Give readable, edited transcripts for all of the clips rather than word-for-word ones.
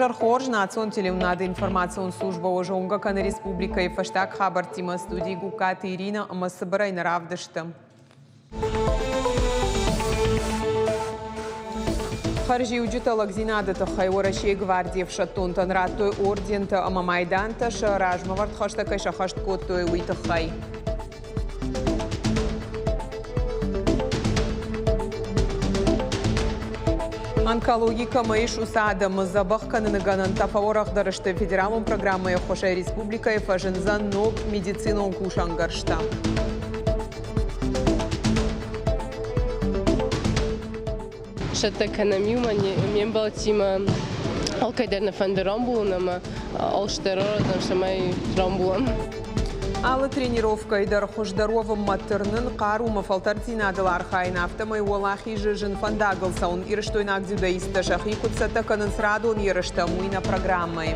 Уӕ хорз, национ телеуынынады информацион службӕ уӕ зонгӕ кӕны республикӕйы фӕстаг хабӕрттимӕ, студийы Гугкаты Иринӕ ӕмӕ цыбырӕй нӕ равдысты. Хӕрзиуджытӕ лӕгдзинады тыххӕй Уӕрӕсейы гвардийы ӕфсӕддонтӕн радтой ордентӕ ӕмӕ майдантӕ сӕ размӕвӕрд хӕстӕ кӕй сӕххӕст кодтой, уый тыххӕй. Онкологи кӕмӕ ис, уыцы адӕмы дзӕбӕх кӕныны гӕнӕнтӕ фӕуӕрӕхдӕр сты. Федералон программӕйы ӕххуысӕй республикӕйы фӕзындзӕн ног медицинон кусӕнгӕрзтӕ. Цӕттӕ кӕнӕм иумӕ ме мбӕлттимӕ. Алкӕйдӕр нӕ фӕнды рамбулын ӕмӕ алцыдӕр аразӕм, цӕмӕй рамбулӕм. Алы тренировкӕйы дӕр хуыздӕр уӕвынмӕ тырнын, хъарумӕ, фӕлтӕрддзинадыл архайын, афтӕмӕй уӕлахизы зын фӕндагыл цӕуын. Ирыстойнаг дзюдоисттӕ сӕхи куыд цӕттӕ кӕнынц радон ерыстӕм, уый нӕ программӕйы.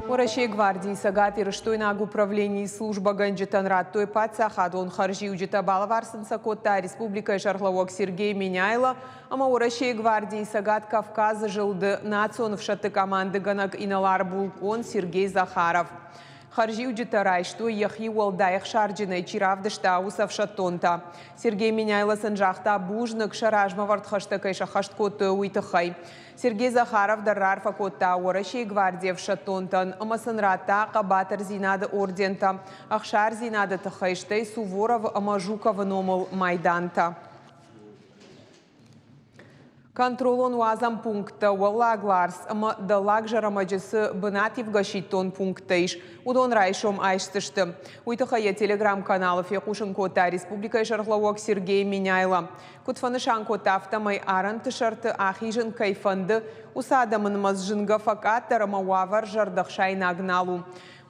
Уӕрӕсейы гвардийы Цӕгат-Ирыстойнаг управленийы службӕгӕнджытӕн радтой паддзахадон хӕрзиуджытӕ. Балӕвар сын сӕ кодта республикӕйы сӕргълӕууӕг Сергей Меняйло ӕмӕ Уӕрӕсейы гвардийы Цӕгат Кавказы зылды национ ӕфсӕдты командыгӕнӕг инӕлар-булкъон Сергей Захаров. Хӕрзиуджытӕ райстой, йӕхи уӕлдай ӕхсарджынӕй чи равдыста, уыцы ӕфсӕддонтӕ. Сергей Меняйло сын загъта бузныг, сӕ размӕвӕрд хӕстӕ кӕй сӕххӕст кодтой, уый тыххӕй. Сергей Захаров дӕр раарфӕ кодта Уӕрӕсейы гвардийы ӕфсӕддонтӕн ӕмӕ сын радта хъӕбатырдзинады ордентӕ, ӕхсардзинады тыххӕй, стӕй Суворовы ӕмӕ Жуковы номыл майдантӕ. Контролон уадзӕн пункттӕ Уӕллаг Ларс ӕмӕ Дӕллаг Зӕрӕмӕджы цы бынативгӕ-сидтон пункттӕ ис, уыдон райсом айсдзысты. Уый тыххӕй йӕ телеграм-каналы фехъусын кодта республикӕйы сӕргълӕууӕг Сергей Меняйло. Куыд фӕнысан кодта, афтӕмӕй арӕнты сӕрты ахизын кӕй фӕнды, уыцы адӕмы нымӕц зынгӕ фӕкъаддӕр ӕмӕ уавӕр зӕрдӕхсаинаг нал у.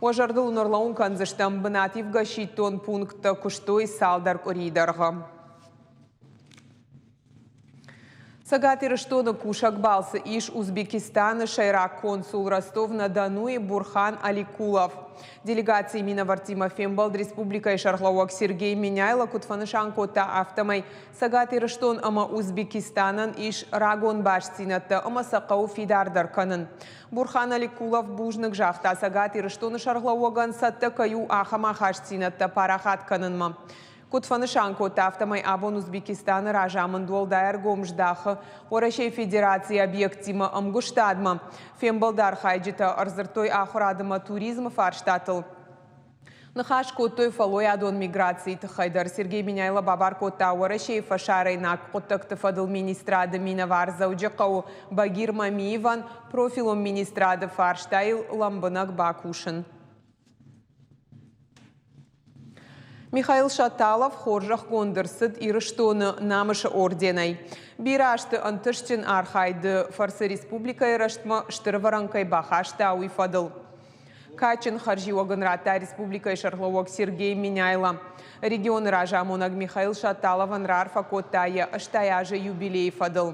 Уӕ зӕрдыл уын ӕрлӕууын кӕндзыстӕм, бынативгӕ-сидтон пункттӕ куыстой цалдӕр къуырийы дӕргъы. Цӕгат Ирыстоны кусӕг балцы ис Узбекистаны сӕйраг консул Ростов-на-Донуйы Бурхан Аликулов. Делегацийы минӕвӕрттимӕ фембӕлд республикӕйы сӕргълӕууӕг Сергей Меняйло куыд фӕнысан кодта, афтӕмӕй Цӕгат Ирыстон ӕмӕ Узбекистанӕн ис рагон бастдзинӕдтӕ ӕмӕ сӕ хъӕуы фидардӕр кӕнын. Бурхан Аликулов бузныг загъта Цӕгат Ирыстоны сӕргълӕууӕгӕн, цӕттӕ кӕй у ахӕм ахастдзинӕдтӕ парахат кӕнынмӕ. Куыд фӕнысан кодта, афтӕмӕй абон Узбекистаны разамынд уӕлдай ӕргом здахы Уӕрӕсейы Федерацийы объекттимӕ ӕмгуыстадмӕ. Фембӕлды архайджытӕ ӕрдзырдтой ахуырад ӕмӕ туризмы фарстатыл. Ныхас кодтой фӕллойадон миграцийы тыххӕй дӕр. Сергей Меняйло бабар кодта Уӕрӕсейы фӕсарӕйнаг хъуыддӕгты фӕдыл министрады минӕвар Дзӕуджыхъӕуы Багир Мамиевӕн профилон министрады фарстайыл лӕмбынӕг бакусын. Михаил Шаталов хорзӕхгонд ӕрцыд Ирыстоны Намысы орденӕй. Бирӕ азты ӕнтыстджын архайды фӕрцы республикӕйы рӕзтмӕ стыр ӕвӕрӕн кӕй бахаста, уый фӕдыл. Кадджын хӕрзиуӕг ын радта республикӕйы сӕргълӕууӕг Сергей Меняйло. Регионы разамонӕг Михаил Шаталовӕн раарфӕ кодта йӕ 80 азы юбилейы фӕдыл.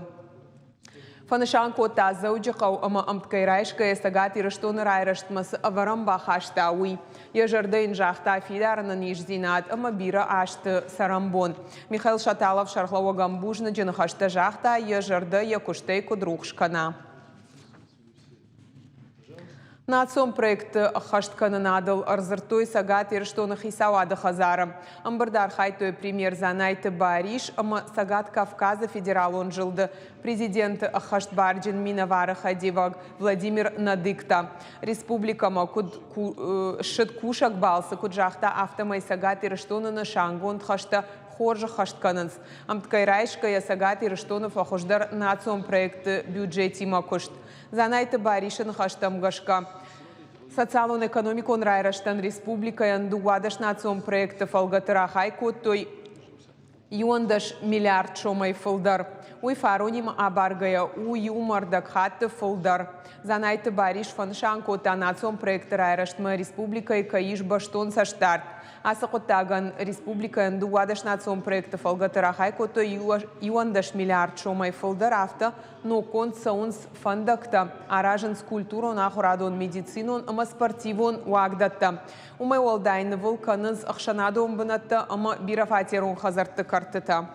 Фӕнысан кодта, Дзӕуджыхъӕу ӕмӕ ӕмткӕй райсгӕйӕ Цӕгат Ирыстоны райрӕзтмӕ цы ӕвӕрӕн бахаста, уый. Йӕ зӕрдӕ йын загъта фидар ӕнӕниздзинад ӕмӕ бирӕ азты цӕрӕнбон. Михаил Шаталов сӕргълӕууӕгӕн бузныджы ныхӕстӕ загъта, йӕ зӕрдӕ йӕ куыстӕй куыд рухс кӕна. Национ проектты ӕххӕсткӕнынадыл ӕрдзырдтой Цӕгат Ирыстоны Хицауады хӕдзары. Ӕмбырды архайдтой премьер Дзанайты Барис ӕмӕ Цӕгат Кавказы федералон зылды президенты ӕххӕстбарджын минӕвары хӕдивӕг Владимир Надыкта. Республикӕмӕ куыд ссыд кусӕг балцы, куыд загъта, афтӕмӕй Цӕгат Ирыстоны нысангонд хӕстӕ хорз ӕххӕст кӕнынц. Ӕмткӕй райсгӕйӕ Цӕгат Ирыстоны фӕхуыздӕр национ проектты бюджетимӕ куыст. Дзанайты Барисы ныхӕстӕм гӕсгӕ, социалон-экономикон райрӕзтӕн республикӕйӕн 12 национ проекты фӕлгӕты рахай кодтой 11 миллиард сомӕй фылдӕр. Уый фаронимӕ абаргӕйӕ у иумӕ ӕрдӕг хатты фылдӕр. Дзанайты Барис фӕнысан кодта, национ проекты райрӕзтмӕ республикӕйы кӕй ис бӕстон цӕстдард. Ацы хъуыддагӕн республикӕйӕн 12 национ проекты фӕлгӕты рахай кодтой 11 миллиард сомӕй фылдӕр, афтӕ ноггонд цӕуынц фӕндӕгтӕ, аразынц культурон, ахуырадон, медицинон ӕмӕ спортивон уагдӕттӕ. Уымӕй уӕлдай нывыл кӕнынц ӕхсӕнадон бынӕттӕ ӕмӕ бирӕфатерон хӕдзӕртты кӕртытӕ.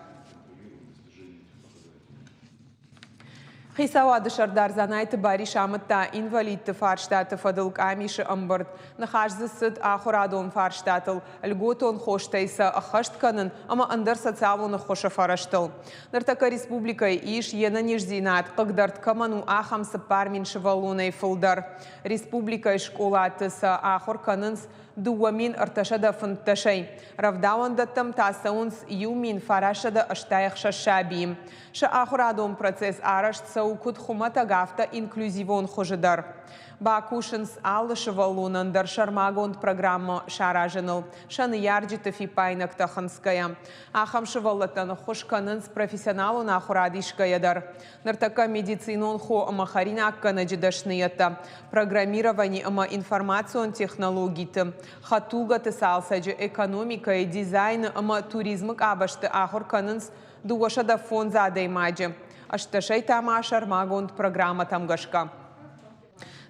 Хицауады сӕрдар Дзанайты Барис амыдта инвалидты фарстаты фӕдыл къамисы ӕмбырд. Ныхас дзы цыд ахуырадон фарстатыл, льготон хостӕй сӕ ӕххӕст кӕнын ӕмӕ ӕндӕр социалон ӕххуысы фӕрӕзтыл. Ныртӕккӕ республикӕйы ис, йе нӕниздзинад хъыгдӕрд кӕмӕн у, ахӕм 4000 сывӕллонӕй фылдӕр. Республикӕйы скъолаты сӕ ахуыр кӕнынц 2315-ӕй. Рӕвдауӕндӕттӕм та цӕуынц 1986 сабийы. Сӕ ахуырадон процесс арӕзт цӕуы куыд хуымӕтӕг, афтӕ инклюзивон хуызы дӕр. Бакусынц алы сывӕллонӕн дӕр сӕрмагонд программӕ саразыныл, сӕ ныййарджыты фиппаинӕгтӕ хынцгӕйӕ. Ахӕм сывӕллӕттӕн ӕххуыс кӕнынц профессионалон ахуырад исгӕйӕ дӕр. Ныртӕккӕ медицинон хо ӕмӕ хӕринаггӕнӕджы дӕсныйӕдтӕ, программировани ӕмӕ информацион технологиты, хӕдтулгӕты цалцӕджы, экономикӕйы, дизайны ӕмӕ туризмы къабӕзты ахуыр кӕнынц 205 адӕймаджы, ӕстдӕсӕй та ма сӕрмагонд программӕтӕм гӕсгӕ.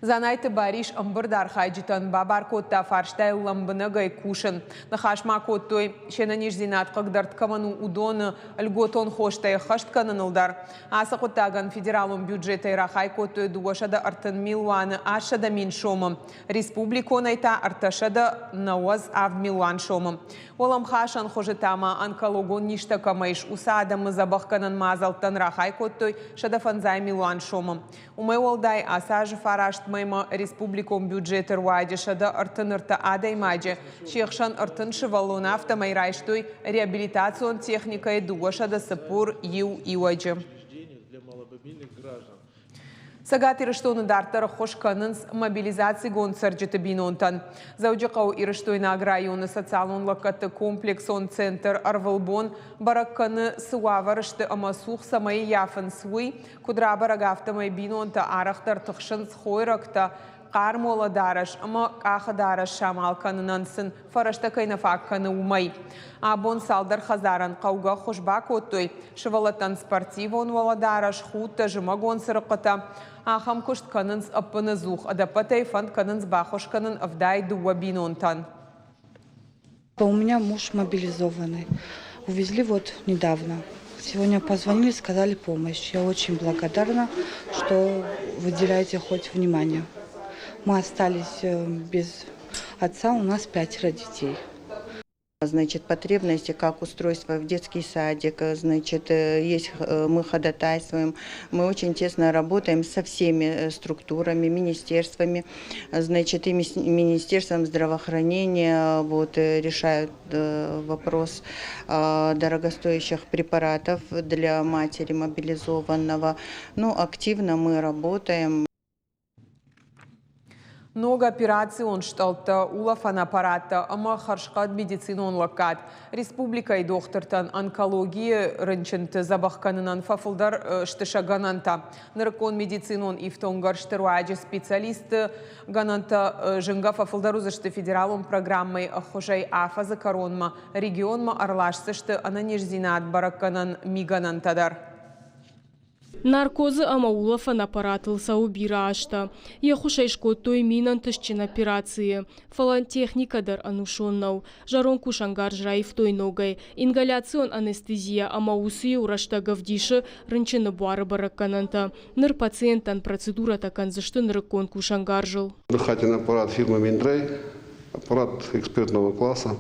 Дзанайты Барис ӕмбырды архайджытӕн бабар кодта фарстайыл лӕмбынӕгӕй кусын. Ныхас ма кодтой, се нӕниздзинад хъыгдӕрд кӕмӕн у, уыдоны льготон хостӕй ӕххӕст кӕныныл дӕр. Ацы хъуыддагӕн федералон бюджетӕй рахай кодтой 230 милуаны 800 мин сомы, республиконӕй та 397 милуан сомы. Уӕлӕмхасӕн хуызы та ма онкологон низтӕ кӕмӕ ис, уыцы адӕмы дзӕбӕхгӕнӕн мадзӕлттӕн рахай кодтой 150 милуан сомы. Уымӕй уӕлдай, ацы азы фараст мӕймӕ республикон бюджеты руаджы 133 адӕймаджы, се хсӕн 30 сывӕллоны афтӕмӕй райстой реабилитацион техникӕйы 241 иуӕджы. Цӕгат Ирыстоны дарддӕр ӕххуыс кӕнынц мобилизацигонд цӕрджыты бинонтӕн. Дзӕуджыхъӕуы Ирыстойнаг районы социалон лӕггӕдты комплексон центр ӕрвылбон бӕрӕг кӕны, цы уавӕры сты ӕмӕ цух цӕмӕй ӕййафынц, уый. Куыд рабӕрӕг, афтӕмӕй бинонтӕ арӕхдӕр тыхсынц хойрӕгтӕ, хъарм уӕлӕдарӕс ӕмӕ къахыдарӕс самал кӕнынӕн сын фӕрӕзтӕ кӕй нӕ фаг кӕны, уымӕй. Абон цалдӕр хӕдзарӕн хъӕугӕ ӕххуыс бакодтой, сывӕллӕттӕн спортивон уӕлӕдарӕс, худтӕ, зымӕгон цырыхъхъытӕ. Ахӕм куыст кӕнынц ӕппынӕдзух, ӕдӕппӕтӕй фӕнд кӕнынц баххуыс кӕнын 72 бинонтӕн. У меня муж мобилизованный. Увезли вот недавно. Сегодня позвонили, сказали помощь. Я очень благодарна, что выделяете хоть внимание. Мы остались без отца, у нас пятеро детей. Значит, потребности, как устройство в детский садик, значит, есть, мы ходатайствуем, мы очень тесно работаем со всеми структурами, министерствами, значит, и Министерством здравоохранения вот, решают вопрос дорогостоящих препаратов для матери мобилизованного. Ну, активно мы работаем. Ног операцион стъӕлттӕ, улӕфӕн аппараттӕ ӕмӕ хӕрзхъӕд медицинон лӕггад. Республикӕйы дохтыртӕн онкологийы рынчынты дзӕбӕх кӕнынӕн фӕфылдӕр сты сӕ гӕнӕнтӕ. Нырыккон медицинон ифтонггӕрзты руаджы специалистты гӕнӕнтӕ зынгӕ фӕфылдӕр уыдзысты федералон программӕйы ӕххуысӕй афӕдзы кӕронмӕ регионмӕ ӕрласдзысты ӕнӕниздзинад бӕрӕггӕнӕн мигӕнӕнтӕ дӕр. Наркозы ӕмӕ улӕфӕн аппаратыл цӕуы бирӕ азтӕ. Йе ххуысӕй скодтой мин ӕнтыстджын операцийы. Фӕлӕ техникӕ дӕр ӕнусон нӕу. Зӕронд кусӕнгарз раивтой ногӕй. Ингаляцион анестезия ӕмӕ уыцы-иу рӕстӕг ӕвдисы рынчыны буары бӕрӕггӕнӕнтӕ. Ныр пациенттӕн процедурӕтӕ кӕндзысты нырыккон кусӕнгарзыл. Дыхательный аппарат фирмы Миндрей, аппарат экспертного класса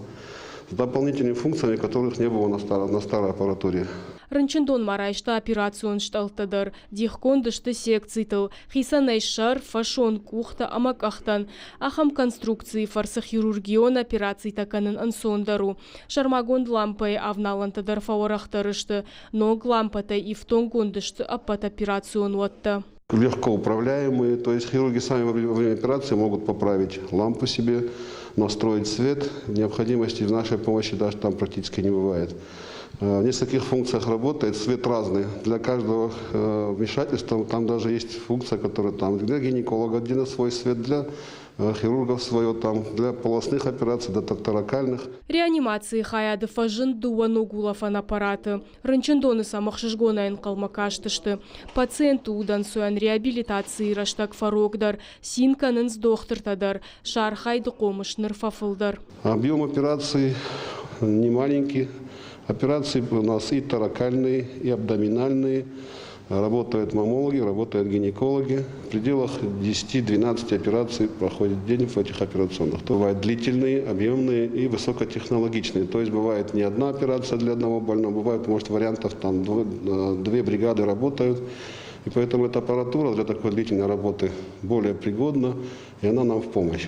с дополнительными функциями, которых не было на старой аппаратуре. Рынчындон ма райста операцион стъӕлттӕ дӕр, дихгонд сты секцитыл, хицӕнӕй сӕр, фӕсон, къухтӕ ӕмӕ къӕхтӕн. Ахӕм конструкцийы фӕрцы хирургион операцитӕ кӕнын ӕнцондӕр у. Сӕрмагонд лампӕйы авналӕнтӕ дӕр фӕуӕрӕхдӕр сты. Ног лампӕтӕй ифтонггонд сты ӕппӕт операцион уӕттӕ. Легко управляемые, то есть хирурги сами во время операции могут поправить лампу себе, настроить свет. Необходимости в нашей помощи даже там практически не бывает. В нескольких функциях работает, свет разный. Для каждого вмешательства там даже есть функция, которая там для гинеколога отдельно свой свет, для хирургов свое там, для полостных операций, для торакальных. Реанимацийы хайады фӕзынд дыууӕ ног улӕфӕн аппараты. Рынчындоны сӕм ӕхсызгонӕй ӕнхъӕлмӕ кастысты. Пациентты удӕнцойӕн реабилитацийы рӕстӕг фӕрогдӕр, цин кӕнынц дохтыртӕ дӕр, сӕ архайды хъомыс ныр фӕфылдӕр. Объем операций не маленький. Операции у нас и торакальные, и абдоминальные. Работают маммологи, работают гинекологи. В пределах 10-12 операций проходит день в этих операционных. Бывают длительные, объемные и высокотехнологичные. То есть бывает не одна операция для одного больного, бывает, может, вариантов там две бригады работают. И поэтому эта аппаратура для такой длительной работы более пригодна, и она нам в помощь.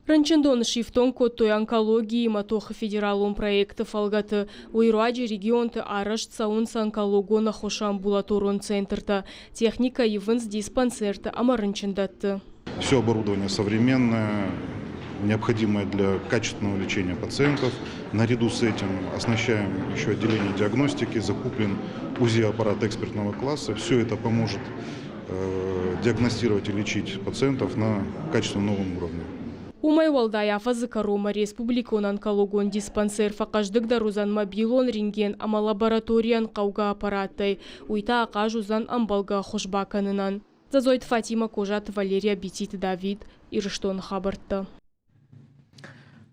Рынчындоны сифтонг кодтой онкологиимӕ тохы федералон проекты фӕлгӕты. Уый руаджы регионты арӕзт цӕуынц онкологон ӕххуысы амбулаторон центртӕ. Техникӕ ивынц диспансерты ӕмӕ рынчындӕтты. Все оборудование современное, необходимое для качественного лечения пациентов. Наряду с этим оснащаем еще отделение диагностики, закуплен УЗИ-аппарат экспертного класса. Все это поможет диагностировать и лечить пациентов на качественно новом уровне. Уымӕй уӕлдай афӕдзы кӕронмӕ республикон онкологон диспансер фӕхъӕздыгдӕр уыдзӕн мобилон рентген ӕмӕ лабораторийӕн хъӕугӕ аппараттӕй. Уый та ахъаз уыдзӕн ӕмбӕлгӕ ӕххуыс бакӕнынӕн. Дзӕдзойты Фатимӕ, Козаты Валерия, Бититы Давид, Ирыстоны хабӕрттӕ.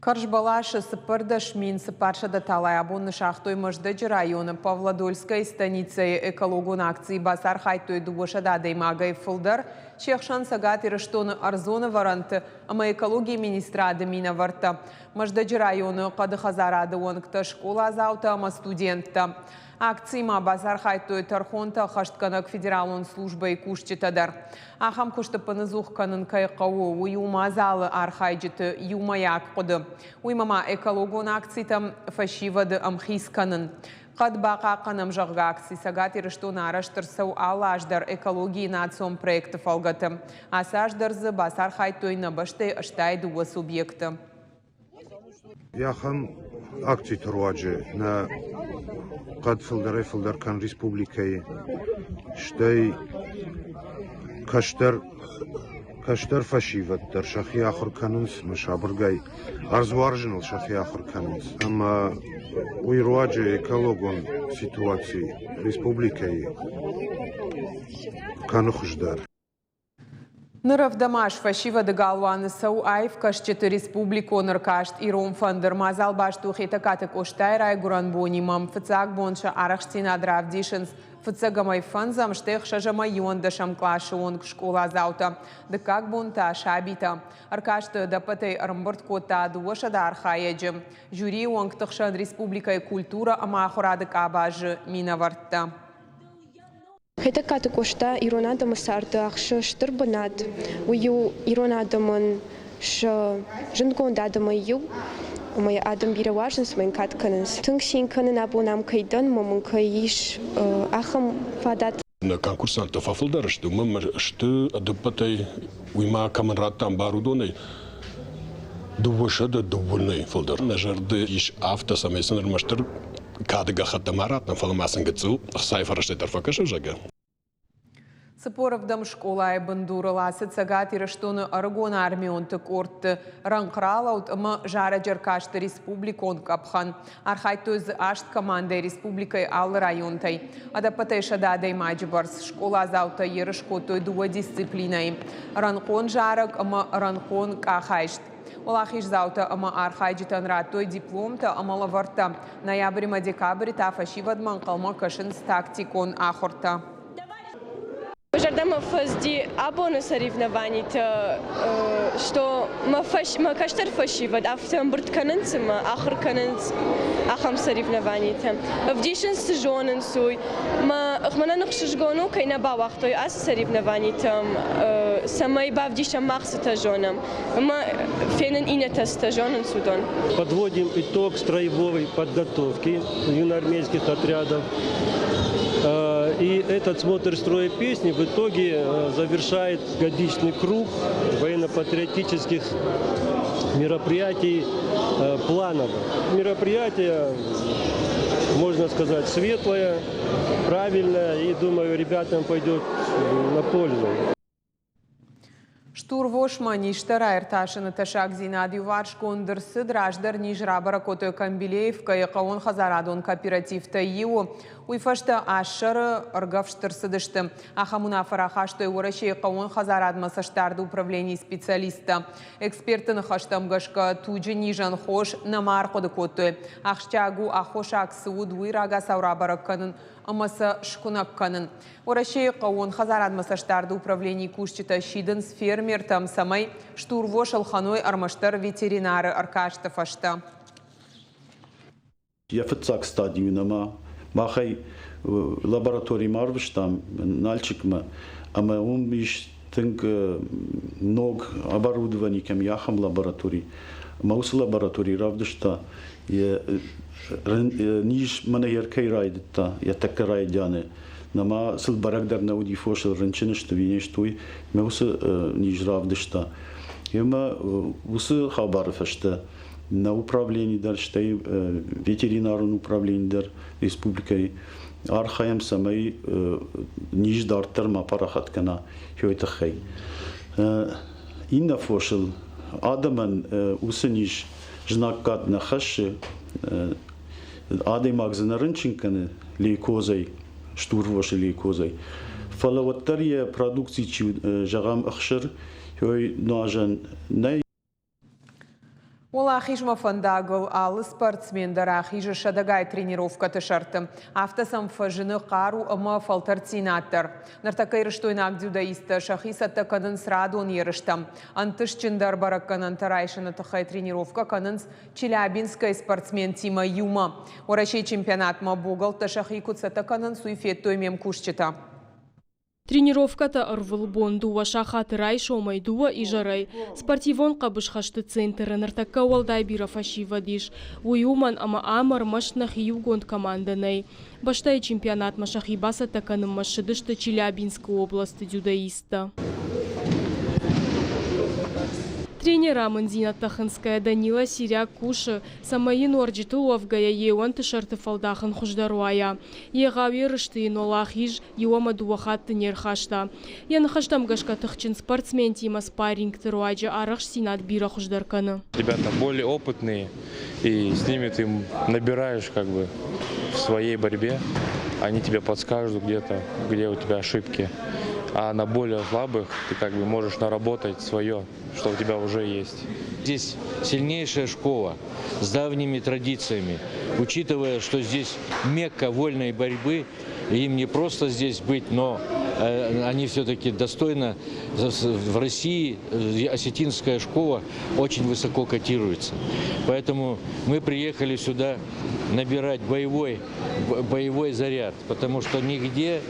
Кӕрзбӕласы 14400 талайы абон ныссагътой Мӕздӕджы районы Павлодольскӕйы станицӕйы экологон акцийы бацархайдтой 200 адӕймагӕй фылдӕр. Се хсӕн Цӕгат Ирыстоны ӕрдзон ӕвӕрӕнты ӕмӕ экологийы министрады минӕвӕрттӕ, Мӕздӕджы районы хъӕды хӕдзарады уӕнгтӕ, скъоладзаутӕ ӕмӕ студенттӕ. Акцийы ма бацархайдтой тӕрхонтӕ ӕххӕстгӕнӕг федералон службӕйы кусджытӕ дӕр. Ахӕм куысты ӕппынӕдзух кӕнын кӕй хъӕуы, уый у мадзалы архайджыты иумӕйаг хъуыды. Уыимӕ ма экологон акцитӕм фӕсивӕды ӕмхиц кӕнын. Хъӕд бахъахъхъӕнӕм, зӕгъгӕ, акци Цӕгат Ирыстоны арӕзт ӕрцӕуы алы аз дӕр экологийы национ проекты фӕлгӕты. Ацы аз дӕр дзы бацархайдтой нӕ бӕстӕйы 82 субъекты. Ахӕм акциты руаджы нӕ хъӕд фылдӕрӕй-фылдӕр кӕны республикӕйы, стӕй кӕстӕр кӕстӕр фӕсивӕд дӕр сӕхи ахуыр кӕнынц ӕмӕ сабыргай ӕрдз уарзыныл сӕхи ахуыр кӕнынц. Ӕмӕ уый руаджы экологон ситуаци республикӕйы кӕны хуыздӕр. Ныр ӕвдӕм аз фӕсивӕды галуаны цӕуы аивкӕсджыты республикон ӕркаст «Ирон фӕндыр». Мадзал баст у Хетӕгкаты Къостайы райгуырӕн бонимӕ. Фыццаг бон сӕ арӕхстдзинад равдисынц фыццӕгӕмӕй фӕндзӕм, стӕй ӕхсӕзӕмӕй иуӕндӕсӕм къласы онг скъоладзаутӕ. Дыккаг бон та сабитӕ. Ӕркасты ӕдӕппӕтӕй ӕрӕмбырд кодта 200 архайӕджы. Жюрийы уӕнгты хсӕн республикӕйы культурӕ ӕмӕ ахуырады къабазы минӕвӕрттӕ. Хетӕгкаты Къоста ирон адӕмы царды ахсы стыр бынат. Уый у ирон адӕмӕн сӕ зындгонд адӕмӕй иу. Ӕмӕ йӕ адӕм бирӕ уарзынц ӕмӕ йын кад кӕнынц. Тынг цин кӕнын абон ам кӕй дӕн ӕмӕ мын кӕй ис ахӕм фадат. Нӕ конкурсанттӕ фӕфылдӕр сты, уымӕн сты ӕдӕппӕтӕй, уый ма кӕмӕн радтам бар, уыдонӕй 209-ӕй фылдӕр. Нӕ зӕрды ис афтӕ, цӕмӕй сын ӕрмӕстдӕр кады гӕххӕттӕ ма раттӕм, фӕлӕ ма сын гыццыл ӕхцайы фӕрӕзтӕ дӕр фӕкӕсӕм, зӕгъгӕ. 47 скъолайы бындурыл ацыд Цӕгат Ирыстоны ӕрыгон армионты къордты рӕнхъралӕуд ӕмӕ зарӕджы ӕркасты республикон къӕпхӕн. Архайдтой дзы аст командӕйы республикӕйы алы районтӕй. Ӕдӕппӕтӕй 100 адӕймаджы бӕрц скъоладзаутӕ ерыс кодтой дыууӕ дисциплинӕйы – рӕнхъон зарӕг ӕмӕ рӕнхъон къахайст. Уӕлахиздзаутӕ ӕмӕ архайджытӕн радтой дипломтӕ ӕмӕ лӕвӕрттӕ. Ноябрь ӕмӕ декабры та фӕсивӕдмӕ ӕнхъӕлмӕ кӕсынц тактикон ахуыртӕ. Зӕрдӕмӕ фӕзди абоны соревнованиты, что мӕ, мӕ кӕстӕр фӕсивӕд афтӕ ӕмбырд кӕнынц ӕмӕ ахуыр кӕнынц ахӕм соревнованиты. Ӕвдисынц, цы зонынц, уый. Мӕ, мӕнӕн ӕхсызгон у, кӕй нӕ бауагътой ацы соревнованитӕм, цӕмӕй бавдисӕм мах цытӕ зонӕм. Ӕмӕ фенын иннӕтӕ цытӕ зонынц, уыдон. Подводим итог строевой подготовки юноармейских отрядов. И этот смотр строя песни в итоге завершает годичный круг военно-патриотических мероприятий плановых. Мероприятия можно сказать, светлая, правильная и, думаю, ребятам пойдет на пользу. Стурвосмӕ низтӕ раиртасыны тӕссагдзинад иуварсгонд ӕрцыд. Раздӕр низ рабӕрӕг кодтой Камбилеевкӕйы хъӕууонхӕдзарадон кооперативтӕй иуы. Уый фӕстӕ ӕссӕры ӕргӕвст ӕрцыдысты. Ахӕм уынаффӕ рахастой Уӕрӕсейы хъӕууон хӕдзарадмӕ цӕстдарды управленийы специалисттӕ. Экспертты ныхӕстӕм гӕсгӕ, туджы низӕн хос нӕма ӕрхъуыды кодтой. Ахсджиаг у, аххосаг цы уыд, уый рагацау рабӕрӕг кӕнын ӕмӕ сӕ скуынӕг кӕнын. Уӕрӕсейы хъӕууон хӕдзарадмӕ цӕстдарды управленийы кусджытӕ сидынц фермертӕм, цӕмӕй стурвос ӕлхӕной ӕрмӕстдӕр ветеринары ӕркасты фӕстӕ. Йӕ фыццаг стадийы нӕма махӕй лабораторимӕ арвыстам Нальчикмӕ, ӕмӕ уым ис тынг ног оборудовани кӕм и, ахӕм лаборатори. Ӕмӕ уыцы лаборатори равдыста йӕ низ мӕнӕ йӕ кӕй райдыдта йӕ тӕккӕ райдианы. Нӕма сыл бӕрӕг дӕр нӕ уыди фосыл рынчын сты ӕви не сты, уый. Ӕмӕ уыцы низ равдыста. Ӕмӕ уыцы хабары фӕстӕ нӕ управлени дӕр, стӕй ветеринарон управлени дӕр республикӕйы архайӕм, цӕмӕй низ дарддӕр ма парахат кӕна уый тыххӕй. Иннӕ фосыл адӕмӕн уыцы низ знаггад нӕ хӕссы, адӕймаг дзы нӕ рынчын кӕны лейкозӕй, стурвосы лейкозӕй. Фӕлӕ уӕддӕр йӕ продукци чи, зӕгъӕм, ӕхсыр, уый нуазӕн нӕй. Уӕлахизмӕ фӕндагыл алы спортсмен дӕр ахизы сӕдӕгай тренировкӕты сӕрты. Афтӕ сӕм фӕзыны хъару ӕмӕ фӕлтӕрддзинад дӕр. Ныртӕккӕ ирыстойнаг дзюдоисттӕ сӕхи цӕттӕ кӕнынц радон ерыстӕм. Ӕнтыстджындӕр бӕрӕггӕнӕнтӕ райсыны тыххӕй тренировкӕ кӕнынц Челябинскӕй спортсментимӕ иумӕ. Уӕрӕсейы чемпионатмӕ богӕлттӕ сӕхи куыд цӕттӕ кӕнынц, уый федтой ме мкусджытӕ. Тренировкӕтӕ ӕрвылбон дыууӕ сахаты райсомӕй, дыууӕ изӕрӕй. Спортивон хъӕбысхӕсты центры ныртӕккӕ уӕлдай бирӕ фӕсивӕд ис. Уый уымӕн, ӕмӕ ам ӕрмӕст нӕхи иугонд командӕ нӕй. Бӕстӕйы чемпионатмӕ сӕхи бацӕттӕ кӕнынмӕ ссыдысты Челябинскы областы дзюдоисттӕ. Тренеры амынддзинӕдтӕ хынцгӕйӕ Данила Сиряк кусы, цӕмӕй йын уӕрджытыл уӕвгӕйӕ йе уӕнты сӕрты фӕлдахын хуыздӕр уайа. Егъау ерысты йын уӕлахиз иу ӕмӕ дыууӕ хатты не рхаста. Йӕ ныхӕстӕм гӕсгӕ тыхджын спортсментимӕ спаррингты руаджы арӕхстдзинад бирӕ хуыздӕр кӕны. Ребята более опытные, и с ними ты набираешь как бы в своей борьбе. Они тебе подскажут где-то, где у тебя ошибки. А на более слабых ты как бы можешь наработать свое, что у тебя уже есть. Здесь сильнейшая школа с давними традициями. Учитывая, что здесь мекка вольной борьбы, им не просто здесь быть, но они все-таки достойно. В России осетинская школа очень высоко котируется. Поэтому мы приехали сюда набирать боевой, боевой заряд, потому что нигде,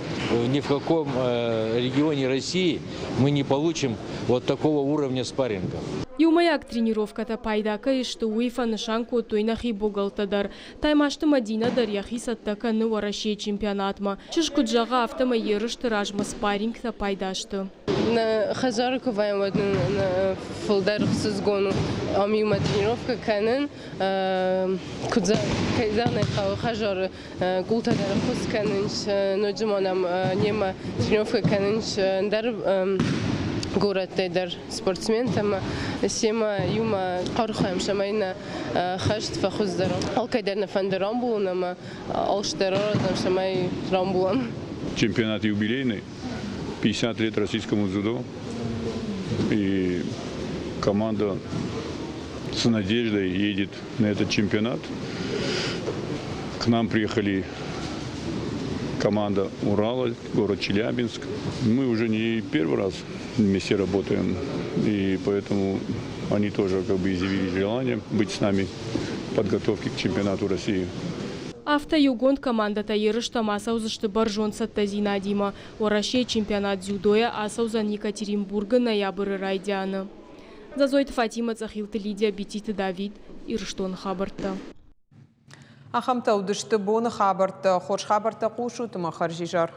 ни в каком регионе России мы не получим вот такого уровня спарринга. Иумӕйаг тренировкӕтӕ пайда кӕй сты, уый фӕнысан кодтой нӕхи богӕлттӕ дӕр. Таймазты Мӕдинӕ дӕр йӕхи цӕттӕ кӕны Уӕрӕсейы чемпионатмӕ. Чызг куыд зӕгъы, афтӕмӕй ерысты размӕ спаррингтӕ пайда сты. Нӕ хӕдзары куы вӕййӕм, уӕд нын фылдӕр ӕхсызгон у ам иумӕ тренировкӕ кӕнын. Куыд кӕй зӕгъын ӕй хъӕуы, хӕдзары къултӕ дӕр ӕххуыс кӕнынц, ноджы ма нӕм немӕ тренировкӕ кӕнынц ӕндӕр горӕттӕй дӕр спортсментӕ ӕмӕ семӕ иумӕ архайӕм, цӕмӕй нӕ хӕст фӕхуыздӕр. Алкӕй дӕр нӕ фӕнды рамбулын ӕмӕ алцыдӕр аразӕм, цӕмӕй рамбулӕм. Чемпионат юбилейный, 50 лет российскому дзюдо. И команда с надеждой едет на этот чемпионат. К нам приехали команда Урала, город Челябинск. Мы уже не первый раз вместе работаем, и поэтому они тоже как бы изъявили желание быть с нами в подготовке к чемпионату России. Афтӕ иугонд командӕтӕ ерыстӕм ацӕудзысты бӕрзонд цӕттӕдзинадимӕ. Уӕрӕсейы чемпионат дзюдойӕ ацӕудзӕн Екатеринбургы ноябры райдианы. Дзӕзойты Фатимӕ, Цъӕхилты Лидия, Бититы Давид, Ирыстоны хабӕрттӕ. Ахӕмтӕ уыдысты боны хабӕрттӕ. Хорз хабӕрттӕ хъусут ӕмӕ хӕрзизӕр.